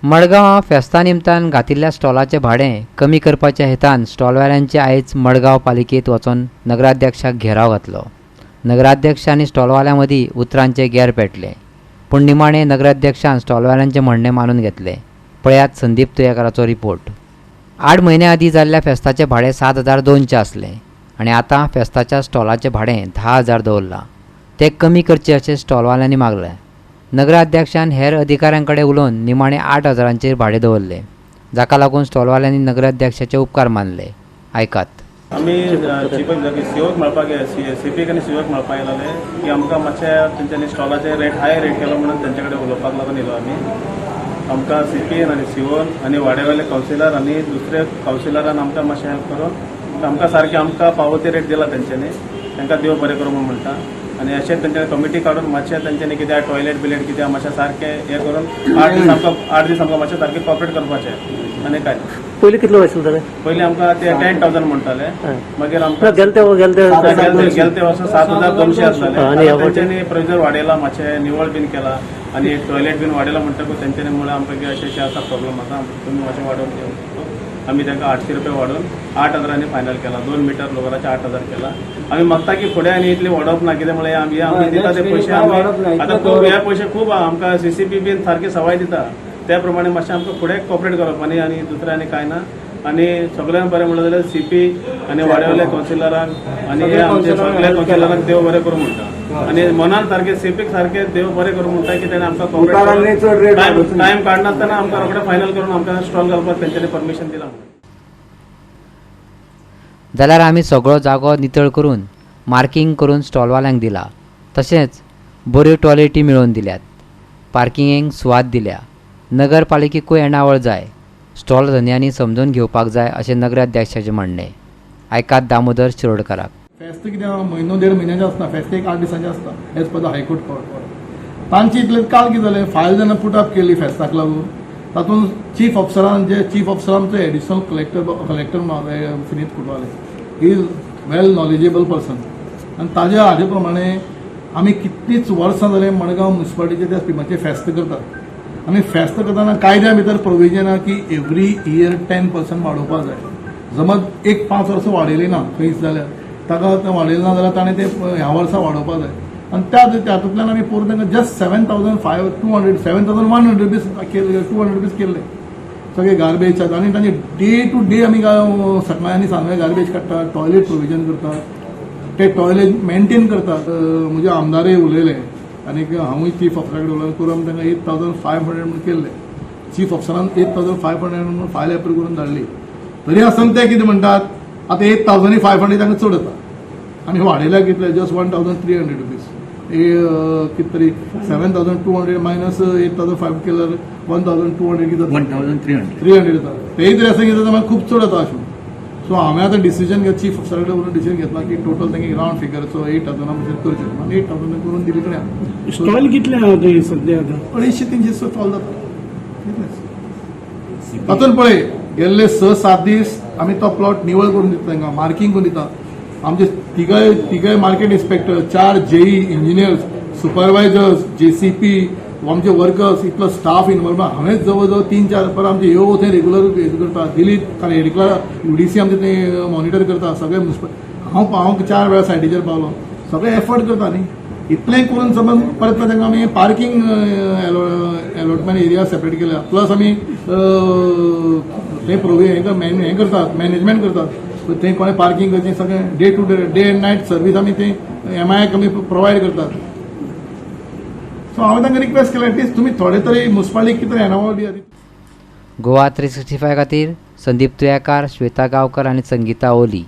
मडगांवां फेस्ता निमतान घातिल्ल्या स्टॉलाचें भाडें कमी करपाच्या हेतान स्टॉलवाल्यांचे आयज मडगांव पालिकेंत वचून नगराध्यक्षाक घेराव घातलो. नगराध्यक्ष आनी स्टॉलवाल्यां मदीं उतरांचें गेर पेटलें, पूण निमाणें नगराध्यक्षान स्टॉलवाल्यांचें म्हणणें मानून घेतलें. पळयात संदीप तुयेकाराचो रिपोर्ट. 8 म्हयन्यां आदीं जाल्ल्या फेस्ताचें भाडें 7200 आसलें आनी आतां फेस्ताच्या स्टॉलाचें भाडें 10,000 दवरलां. तें कमी करचें अशें स्टॉलवाल्यांनी मागलें. नगराध्यक्षान हेर अधिकाऱ्यां कडेन उलोवन निमाणें 8000ांचेर भाडें दवरलें, जाका लागून स्टॉलवाल्यांनी नगराध्यक्षाचे उपकार मानले. आयकात. आमी चीफ सीओक मेळपाक, सीपीक आनी सीओक मेळपाक येयलेले की आमकां मातशें तेंच्यांनी स्टॉलाचे रेट हाय रेट केलो म्हणून तेंचे कडेन उलोवपाक लागून येयलो आमी. आमकां सीपीन आनी सीओन आनी वाड्यावेले कावन्सिलर आनी दुसरे कावन्सिलरान आमकां मातशें हेल्प करून आमकां सारकें आमकां फावो ते रेट दिला तेंच्यांनी. तांकां देव बरें करूं म्हूण म्हणटा. आनी अशें तेंच्यांनी कमिटी काडून मातशें तेंच्यांनी कितें टॉयलेट बिलेट कितें मातशें सारकें हें करून 8 दीस आमकां 8 दीस आमकां मातशें सारकें कॉपरेट करपाचें आनी काय. पयलीं कितलो आशिल्लो ताणें? पयलीं आमकां ते 10,000 म्हणटाले, मागीर आमकां गेले ते गेले ते गेले ते वर्सा 7200 आसताले. आनी ह्या आतां तेंच्यांनी प्रेशर वाडयला, मातशें निवळ बीन केला आनी टॉयलेट बीन वाडयला म्हणटकूच तेंच्यांनी म्हणलें आमकां की अशें अशें आसा, प्रॉब्लम आसा, तुमी मातशें वाडोवन दिवं. आमी तांकां 800 रुपया वाडोवन 8000ांनी फायनल केला. 2 मिटर लोकराचे 8000 केला. आमी मागता की फुडें आनी इतले वाडोवप ना. कितें म्हळ्यार आमी आमी दिता ते पयशे आमी आतां खूब हे पयशे खूब आहा. आमकां सीसीपी बीन सारकी सवाय दिता, त्या प्रमाणे मातशें आमकां फुडें कॉपरेट करप आनी आनी दुसरें आनी कांय ना. आनी सगळ्यांत बरें म्हणलें जाल्यार सीपी आनी वाड्यावयल्या कावन्सिलरांक आनी हे आमचे सगल्या कावन्सिलरांक देव बरें करूं म्हणटा. आनी मनान सारकें सीपीक सारकें देव बरें करूं म्हणटा की तेणें आमकां मुखारांनी चड रेट टायम वाडोवचो न्ही. टायम काडनासतना आमकां रोखडें फायनल करून आमकां स्टॉल घालपाक तेंच्यांनी परमिशन दिलां म्हणून. जाल्यार आमी सगळो जागो नितळ करून मार्कींग करून स्टॉलवाल्यांक दिला, तशेंच बऱ्यो टॉयलेटी मेळोवन दिल्यात, पार्किंगेक सुवात दिल्या. नगरपालिकेकूय येणावळ जाय, स्टॉल धनयांनी समजून घेवपाक जाय अशें नगराध्यक्षाचें म्हणणें. आयकात दामोदर शिरोडकाराक. फेस्त कितें आहा, म्हयनो देड म्हयन्याचें आसना फेस्त, एक 8 दिसांचें आसता as per the High Court order. तांची इतले काल कितें जालें, फायल जेन्ना पुट अप केली फेस्ताक लागून, तातूंत चीफ ऑफिसरान जे चीफ ऑफिसर आमचो additional collector Vineet Kutwale, he is well knowledgeable person. आनी ताज्या हाजे प्रमाणे आमी कितलींच वर्सां जालें मडगांव म्युनिसिपालिटीचे त्या स्किमाचें फेस्त करतात. आनी फेस्त करतना कायद्या भितर प्रोविजन आहा की एवरी इयर 10% वाडोवपाक जाय. समज एक 5 वर्सां वाडयली ना खंयच जाल्यार ताका तें वाडयलें ना जाल्यार ताणें ते ह्या वर्सा वाडोवपाक जाय. आनी त्या तातूंतल्यान आमी पोरून तांकां just seven thousand five two hundred, ₹7,100 केले, ₹200 केल्ले. सगळे गार्बेज आनी तांचे डे टू डे आमी सकाळी आनी सांजवेळ गार्बेज काडटा, टॉयलेट प्रोविजन करतात, ते टॉयलेट मेंटेन करतात. म्हजे आमदारय उलयले आनी हांवूय चीफ ऑफिसरा कडेन उलयलो करून आमी तांकां 8500 म्हणून केल्ले. चीफ ऑफिसरान 8500 म्हणून फायल एप्रूव करून धाडली. तरी आसतना ते कितें म्हणटात, आतां 8500 तांकां चड येता. आनी वाडयल्या कितले? Just ₹1300. कितें तरी 7200 minus 8500 केल्यार 1200 कितें? 1300. 300 येता. तेय तरी आसा कितें जाता, खूब चड येता अशें. सो हांवें आतां डिसिजन घेत चीफ ऑफिसरा कडेन उलोवन डिसिजन घेतला की टोटल तांगे रावंड फिगरचो 8000 भशेन करचें आनी 8000 करून दिली कडेन. स्टॉल कितले आहा थंय सद्या आतां? 250-300 स्टॉल जाता तितलेच. तातूंत पळय, गेल्ले 6-7 दीस आमी तो प्लॉट निवळ करून दिता, तांकां मार्किंग करून दिता. आमचे तिगय तिगय मार्केट इन्स्पेक्टर, चार जेई, इंजिनियर्स, सुपरवायझर्स, जेसीपी, आमचे वर्कर्स, इतलो स्टाफ इनवॉल्व. हांवेंच जवळ जवळ तीन चार पर आमचे यो थंय रेगुलर करता. दिलीप खांडेकर युडीसी आमचे थंय मॉनिटर करता. सगळे म्युनिसिपल हांव हांव चार वेळा सायटीचेर पावलो, सगळे एफर्ट करता. न्ही इतलें करून समज परत तांकां आमी पार्किंग अलॉटमेंट एरिया सेपरेट केल्या, प्लस आमी थंय प्रोवी हें करतात, मॅनेजमेंट करतात. थंय कोणें पार्किंग करचें, सगळें day to day, day and night service आमी थंय एमआयक आमी प्रोवायड करतात. सो हांवें तांकां रिक्वेस्ट केलें, एटलीस्ट तुमी थोडे तरी मुन्सिपालिटीक कितें येणावळ दियात. गोवा 365 खातीर संदीप तुयेकार, श्वेता गांवकर आनी संगीता ओली.